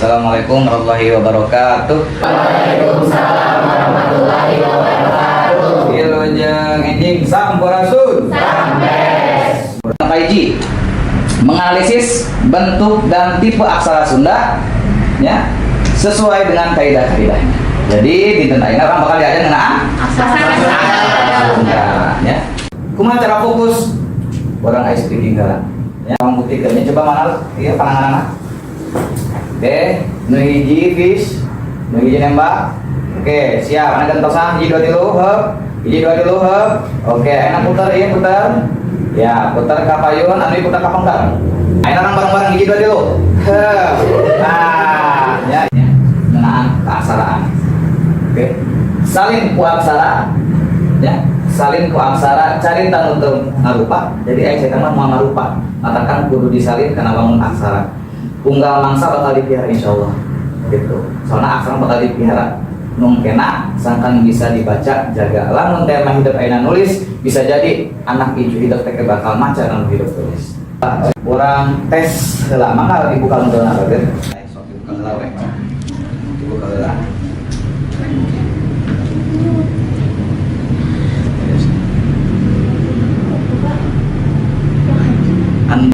Assalamualaikum warahmatullahi wabarakatuh. Waalaikumsalam warahmatullahi wabarakatuh. Wilujeng enjing, sampurasun. Hiji, menganalisis bentuk dan tipe aksara Sunda ya, sesuai dengan kaidah-kaidahnya. Jadi dinten ayeuna urang bakal diajar ngeunaan Aksara Sunda ya. Kumaha cara fokus? Urang ice speaking heula. Ya, membuktikannya coba mana iya pananganana. Oke, nu hiji fish, nu hiji nembak. Oke, siap. Mana gentosan? Hiji, dua, tilu, heup. Hiji, dua, tilu, heup. Oke, enak putar iya putar. Ya, putar ka payun, anu ieu putar ka pengker. Ayo urang bareng-bareng, hiji, dua, tilu. Heup. Nah, ya, ya. Ngeunaan keaksaraan. Oke. Salin ku aksara ya, salin ku aksara carita nu teu ngarupa. Jadi aya cerita mah moal ngarupa. Matakan kudu disalin karena bangun aksara. Unggal mangsa bakal dipihara insyaallah. Gitu. Soalnya aksara bakal dipihara. Nu kena sangkan bisa dibaca jaga. Lamun tema hidup ayeuna nulis bisa jadi anak incu hidup teh bakal maca anu hidup tulis. Urang tes heula, mangga dibuka modulna bager. Sok dibuka heula we. Dibuka heula. An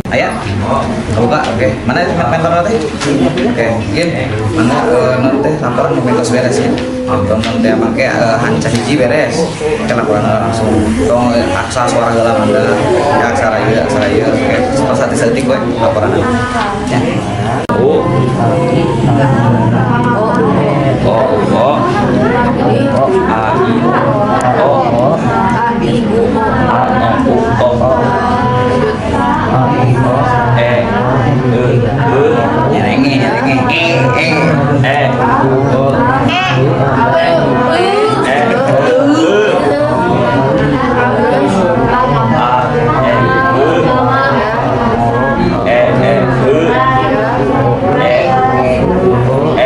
Aya? Buka, oke. Mana mentor teh? Oke, gin. Mana non teh laporan nu mentos beres ya. Tong non teh make hanca hiji beres. Oke, laporan langsung. Tong aksara suara heula mangga. Ya aksara ieu, aksara ieu. Oke, setelah saeutik we laporan. Ya. U O O A I O A I U O A O U O E E E Nyerenge, nyerenge. E, E. E O E U E E A E E E E E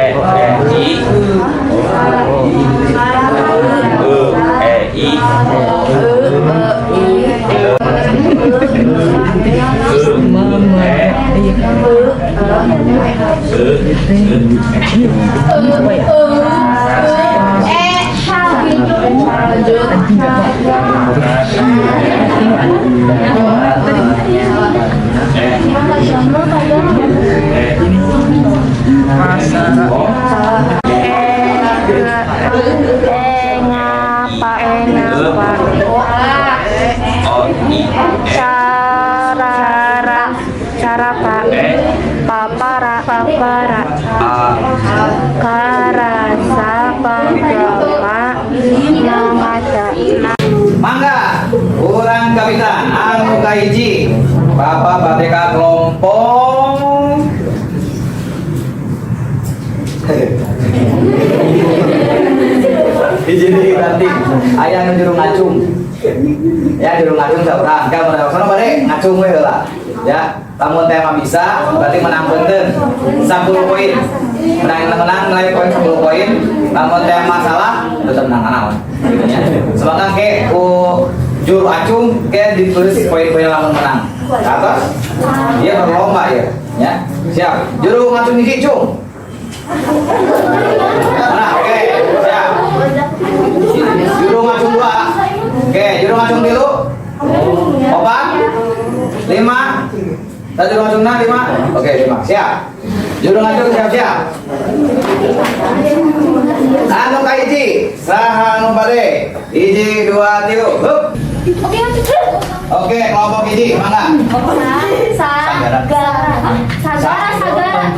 E I E E I E E E lanjut. E E O E ngapa e ngapa O I E cara cara pak E papara papara A karasa pagama namaca. Mangga, urang kapitan anu kahiji. Bapak bade ka kelompok. Hiji deui ganti. Aya nu juru ngacung. Ya juru ngacung saurang. Ka mun sono bade ngacung we heula. Ya, lamun tema bisa berarti menang benten 10 poin. Menang menang nilai poin 10 poin. Lamun tema salah tetap menang naon. Gitu ya. Semoga ke ku juru acung ke ditulis poin-poin lamun menang. Ke atas? Dia berlomba ya. Ya. Siap. Juru ngacung hiji cung. Nah, oke, siap. Juru ngacung dua. Oke, juru ngacung tilu. Opat. Lima. Tadi juru ngacung nah, lima. Oke, lima. Siap. Juru ngacung siap siap. Anu kahiji, saha anu bade? Hiji, dua, tilu. Hup. Oke, lanjut. Oke, kelompok hiji, mangga. Sagara sagara sagara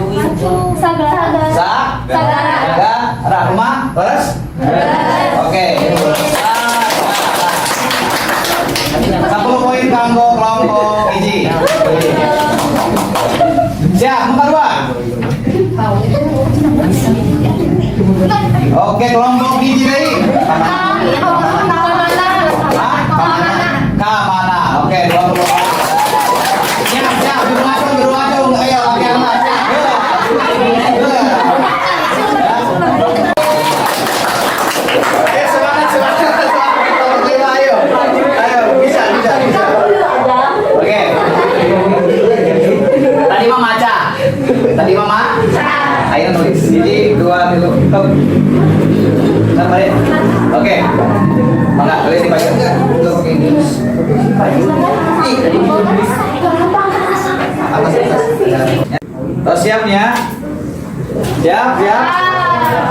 sagara Sa, Sagara. Ga, ra, rumah, leres? Oke. 10 poin kanggo kelompok hiji. Siap, nomor dua. Oke, kelompok hiji deui. Hah? Kamana? Oke, 20. Siap, siap, juru ngacung, juru ngacung. Ayo, latihan lah. Siap. Oke, semangat, semangat.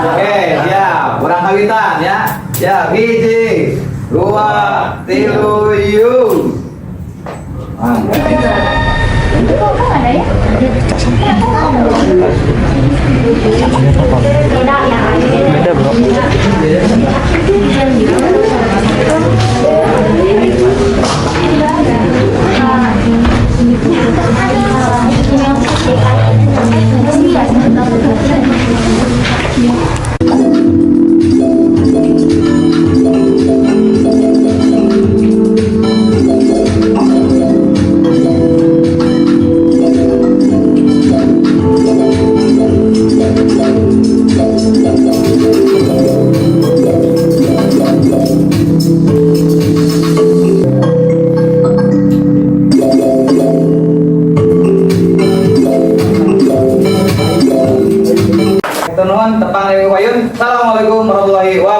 Oke, siap. Urang kawitan ya. Ya, hiji, dua, tilu, yuk. Ah. Itu kok ada ya? Beda ya. Beda bro. Nuhun tepang deui payun. Assalamualaikum warahmatullahi wabarakatuh.